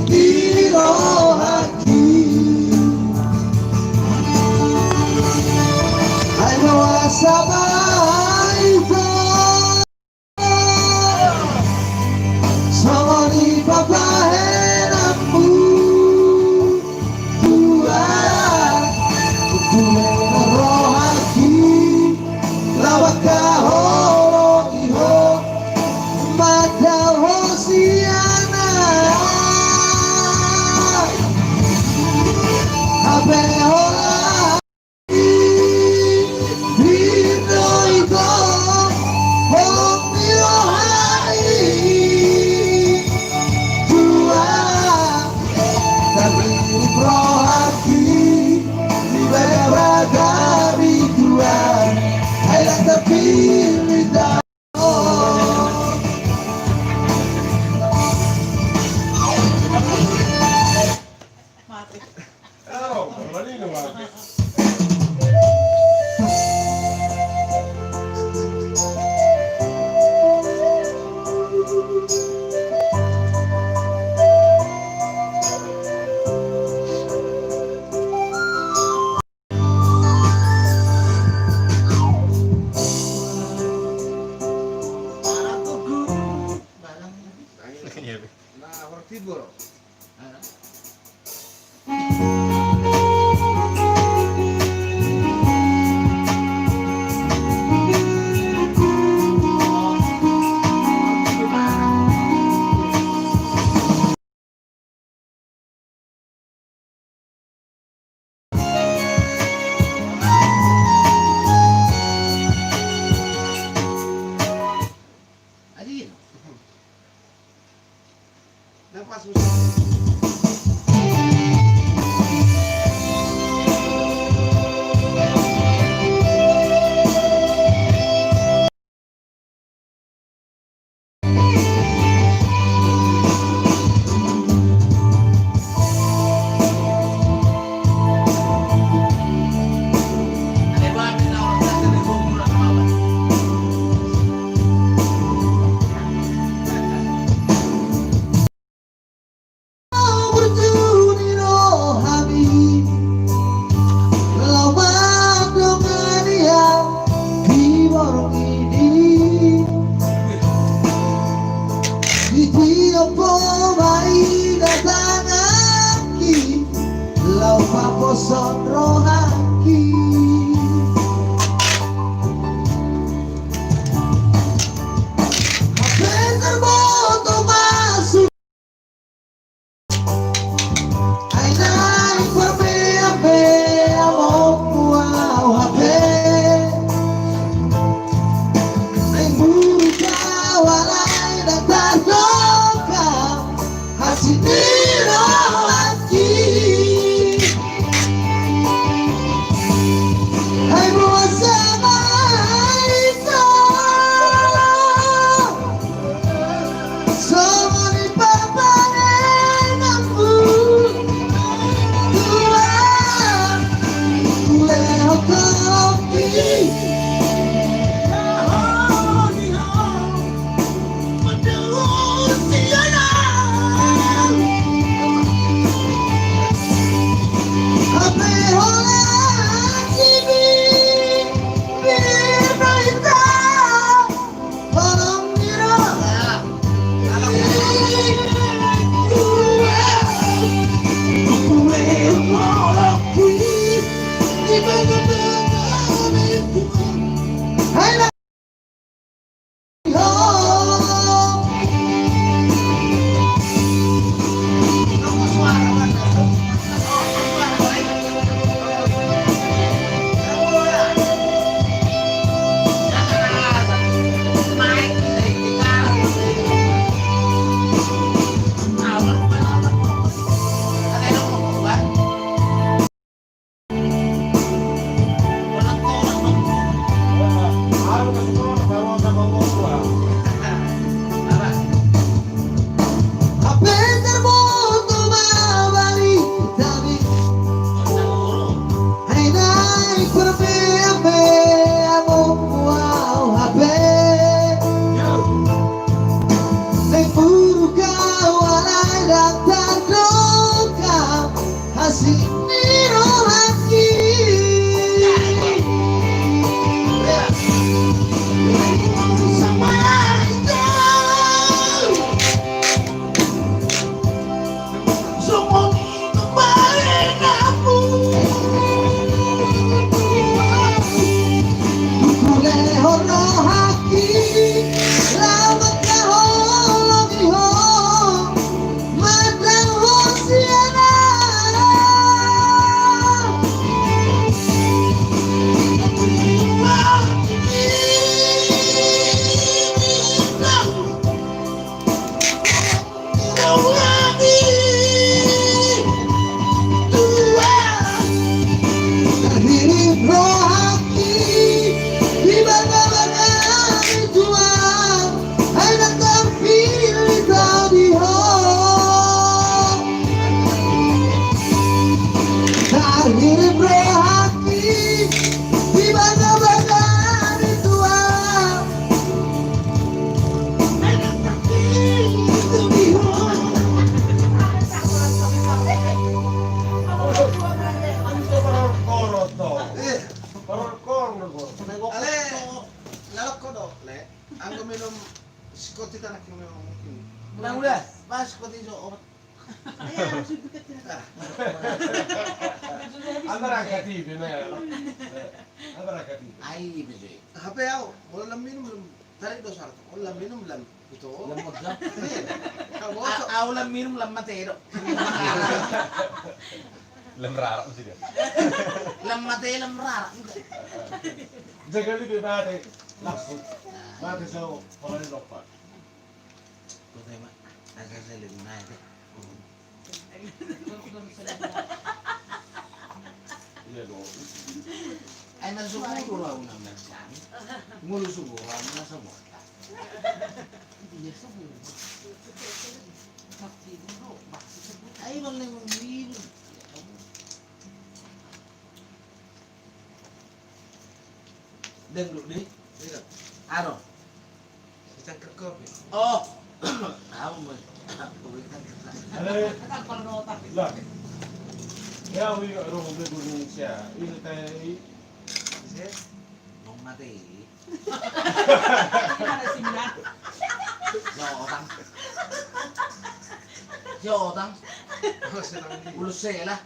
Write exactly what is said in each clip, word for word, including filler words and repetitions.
di rohangki. Ai boasa ma hita songon i papahenanmu, Tuhan, tu rohangki, laho mangkaholongi ho, mandao Hosiana. Hape holan i, pinto ito, holong ni rohangki, Tuhan, tarlingkup rohangki, di bagabaga ni Tuhan, ai ndang tarpillit. Burju ni rohami, laho mandongani au di borngin i. Ditiop ho ma ida tanganki, laho paposhon rohangki. Hape tarboto ma ai naeng parbeabeaonmu au hape. Naeng burju au alai ndang tardongka hansit ni rohangki. Ai boasa ma hita songon i papahenanmu, Tuhan, tu lehon tonggi. Antara angkat ibe na ya. Antara angkat ibe. Ai ibe je. Hape au, molo lam minum lam tarik do syarat. Molo lam minum lam ito. Lam moja. Au lam minum lam mate do. Lam rarak mesti dia. Lam mate lam rarak. Jaga di mate. Langsung. Mate jauh. Kalau di lompat. Kota ma, asa selin naik. Ai na subuh do au na mersan. Ngolu subuh do au na sabuatan. Iya subuh. Ai bang na manggiling. Dangdut di. Aro. Cangkir kopi. Oh. Au ma. Kopi cangkir. Ale. Lah. Ya wi ro de Indonesia. Ini tai. Ise? Nong mate. Jotang. Jotang. Ulusela.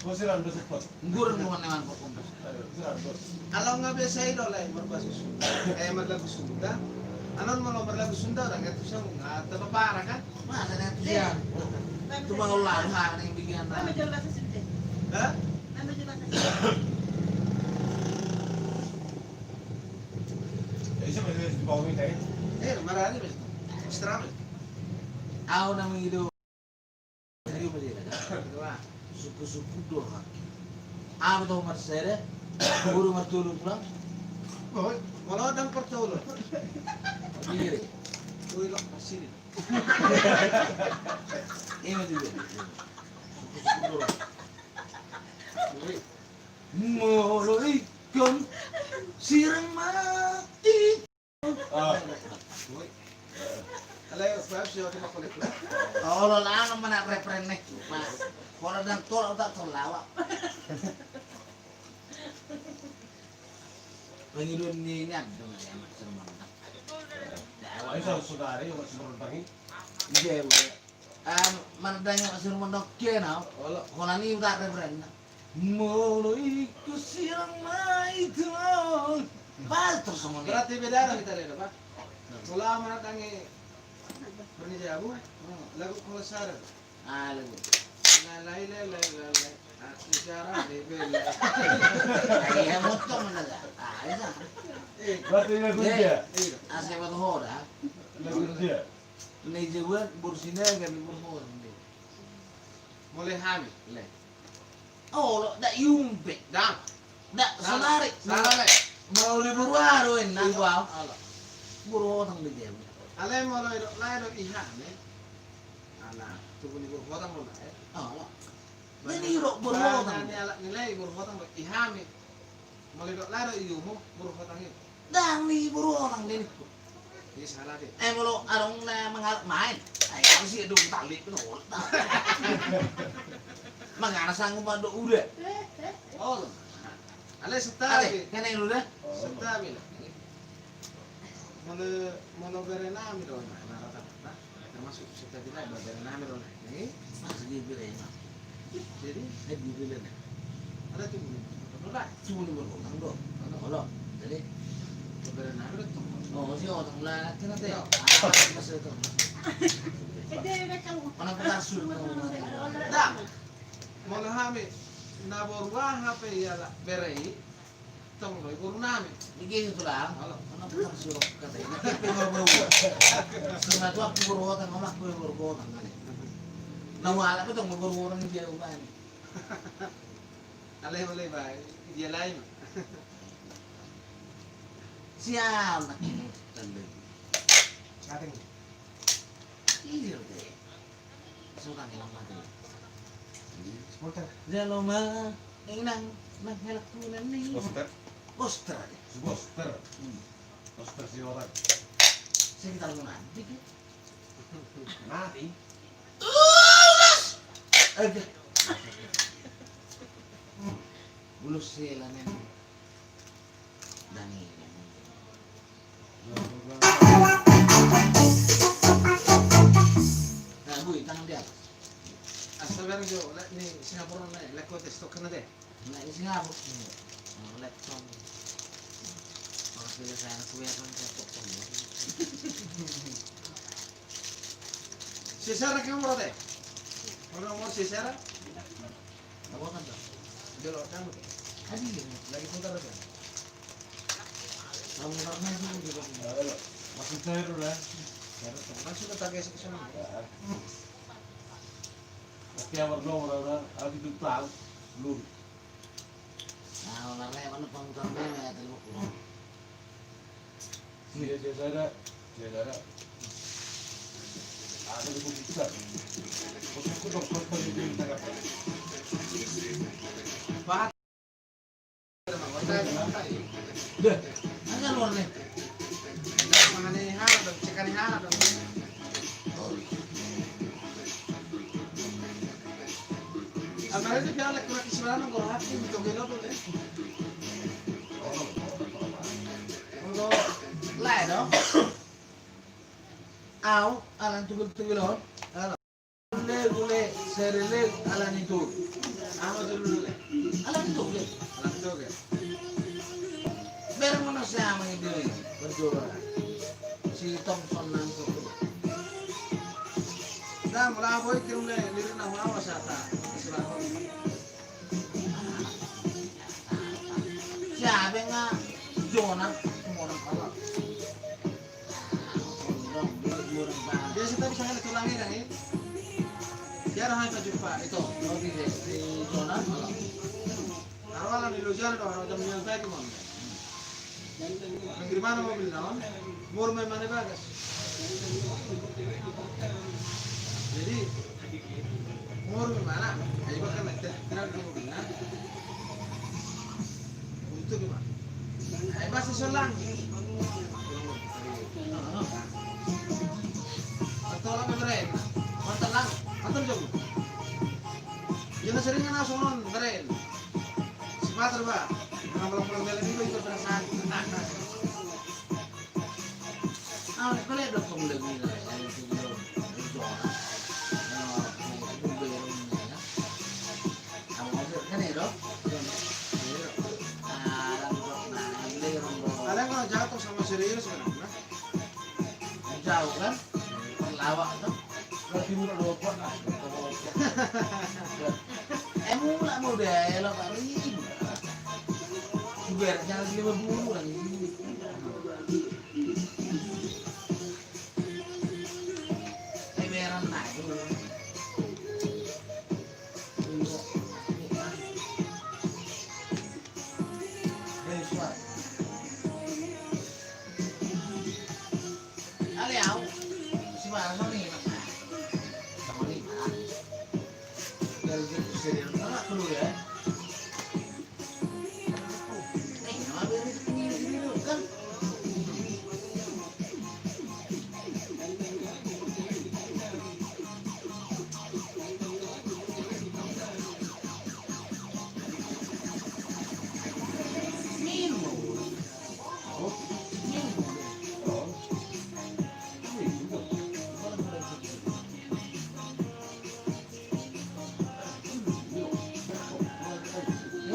Nggur nungan neman pokok. Kalau nggak biasa itu lah marbasu Sunda. Eh, marlagu Sunda. Anon molo marlagu Sunda orang itu sang atau parah kan? Masa nanti ya? Itu mau lah mana yang bikin. Nama jual bahasa Sunda. Hah? Nama jual bahasa Sunda. Eh, siapa yang di bawah ini? Eh, marah aja begitu. Seterang. Au nama itu. Suku-suku do haki. Apa tau marsere? Guru martolu pulang. Oi, kalau ada pertolu. Iya. Oi, lo masih. Ini juga. Suku-suku do. Oi. Molo ikon sirang mati. Olo lang mana refren ne. Olo dan tolak tak terlawa. Pengiduan ni ini ada dengan ya Mak Sirmondang. Ayo saudari Mak Sirmondang ini. Iya. Mandangi Mak Sirmondang kena. Holan i udah refren. Molo ikon sirang mati. Pas terus ngomong. Berarti beda lah kita lihat apa? Molo mandangi Bernija Abu, lagu Kolosar. Ah, lagu. Lalai lalai lalai. Bicara bebel. Iya motong mana? Ah, iya. Berarti lagu dia. Asal buat hoda. Lagu dia. Ni jagoan borsina kami berhoran deh. Mulai hami. Le. Oh, lo dak iumpe. Dang. Dak saudari. Salah le. Mau libur baru ini. Iya. Gua. Ala. Guru hotang di dia. Ale molo idok lae do i hami. Ala, tubuh ni guru hotang lo lae. Ala. Jadi idok guru hotang. Ala nilai guru hotang lo i hami. Molo idok lae do i umu, boru hotang i. Dang ni boru hotang ni. Iya salah deh. Eh molo adong na mangalap main. Ai aku sih adong tali pun hotang. Mangana sanggup mandok uda. Oh. Ale setabi. Kena yang uda. Setabi lah. Molo molo bere nami do na rata. Termasuk setabi lah bere nami do na. Jadi? Jadi? Eh, di bilen. Ada tuh. Ada. Cuma di bilen, orang do. Ada. Kalau, jadi? Beberan ada tuh. Oh, si orang lah, kena teh. Iya. Ah, masih itu. Mana petarsu? Dah. Molo hami na boru aha pe ia lah bere i. Tong do i boru nami. Dike tu lah. Halo. Mana petarsu kata ini. Sima tu aku boru hotang, aku boru hotang. Na wala pe tong boru hotang dia ubani. Ale ale bai dia lain. Sial nak ini tanda. Kadang. Iya deh. Suka ngilang mati. Supporter. Jalo ma inang nang helak kunan ni. Supporter. Poster aja. Supporter. Hmm. Poster si orang. Sekitar mana? Dikit. Mati. Ulas. Oke. Bulus si lanen. Dani. Nah, bui, tangan di atas. Asal barang jo, ni Singapura na, lek ko tes tok kena deh. Nah, ini sih ngabuk nih. Nah, laptop. Orang pilih saya, aku ya kan laptop kan. Sisara kamu rode? Orang mau sisara? Apa kan dah? Belok kamu. Tadi lagi putar aja. Kamu karena itu juga. Maksud saya itu lah. Langsung kita gesek sana. Oke, awal dong, orang-orang, aku itu tahu, belum. Nah, olahraga mana pangutang mana ya, tadi waktu. Iya, biasa ada, biasa ada. Ada di komputer. Komputer, komputer, komputer. Bahat. Dah, agak luar nih. Mana nih, hal dong, cekali hal dong. Ambil aja biar lek kurang isi mana, gua hati, gitu, gitu, tuh, deh. Untuk lain, dong. Au, alang tugul-tugul, on. Alang. Gule, gule, serele, ala ni tu. Ama jolo le. Alang Toge. Alang Toge. Bereng mana si ama ini? Berjuang. Si Thompson nang tu. Dah, mula boy kirim le, lirik na mula wasata. Siapa nga Jona, semua orang kalah. Biasa tapi saya tulang ini, eh. Dia orang hanya jumpa itu, mau di, di Jona. Taruhlah di Lujana, taruh jam sembilan pagi, Bang. Nang di mana mobil naon? Mur memang di bagas. Jadi, mur memang, ayo bakal nanti, tidak ada mobil, nah. Untuk di mana? Ayo, masih selang. Atau lah, memang, mantan lang, mantan jauh. Jadi sering kan langsung non, keren. Sumatera, Pak. Pernah pulang-pulang bela juga itu perasaan. Ah, boleh dong, kamu lebih lah. Yang itu belum. Itu orang. Nah, itu belum, ya. Kamu masuk kan ya, dong? Belum. Iya, dong. Ah, dong, dong. Nah, boleh, dong, dong. Ada yang kalau jatuh sama serius kan? Nah. Jauh kan? Lawak tu. Kalau timur ada opat lah. Eh, mulak mau deh, elok hari ini. Sudah, jangan lima puluh lagi. Eh, beran lah, dulu. Ale au, si Bara sama ni, sama ni. Dari situ serius, tolak dulu ya. Eh, kenapa dia itu sendiri dulu kan?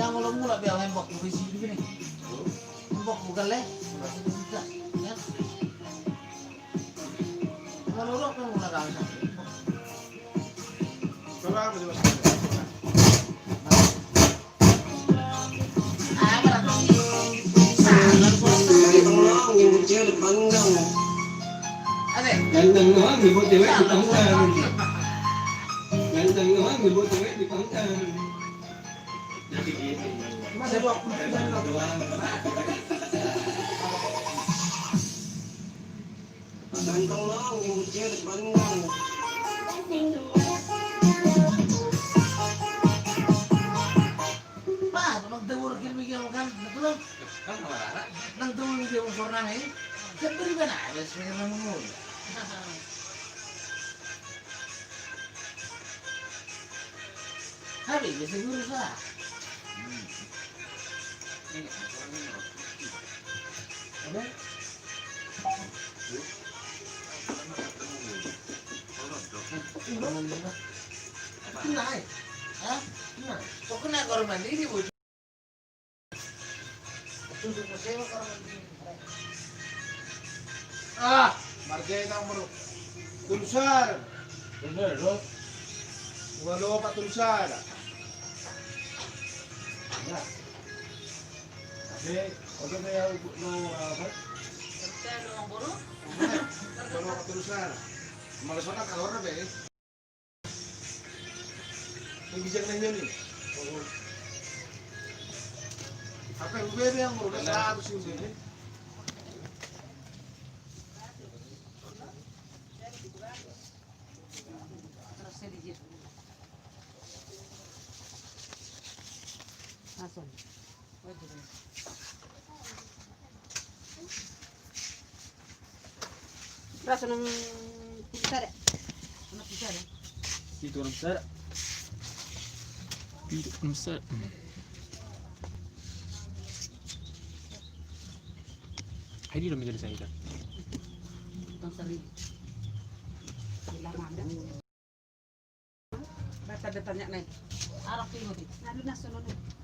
Yang kalau mulak biar hembok ku besi begini. Hembok ku gale. Ya. Kalau lo kan mulak gale. Ganteng doang dibuat cewek di pangkal. Ganteng doang dibuat cewek di pangkal. Jadi gitu. Ganteng doang dibuat cewek di pangkal. Bah, nang tawar kiri mikir kan, betul? Kan sama Rara. Nang tawar mikir sama Sornang ini. Kan beri mana ada sebenarnya mengul. Habis bisa guru sah. Hmm. Ini apa? Nah, eh. Hah? Nah, kok kena korban ini, Bu? Ah, marga ina umur. Tulsar. Bener, lo. Ualo Pak Tulsar. Ya. Oke, oke, ya, lo apa? Tulsar, lo guru? Ualo Pak Tulsar. Malas mana kalor be? Ini bijak nanya nih. Apa yang beda yang mau udah seratus ini? Langsung. Beras onom pulu sada. Onom pulu sada. Pitu onom sada. Pitu onom sada. Hai, di dalam meja saya kan. Bang Sari. Lama ada. Baca dia tanya nih. Arok ke iboto. Nadu na songon i.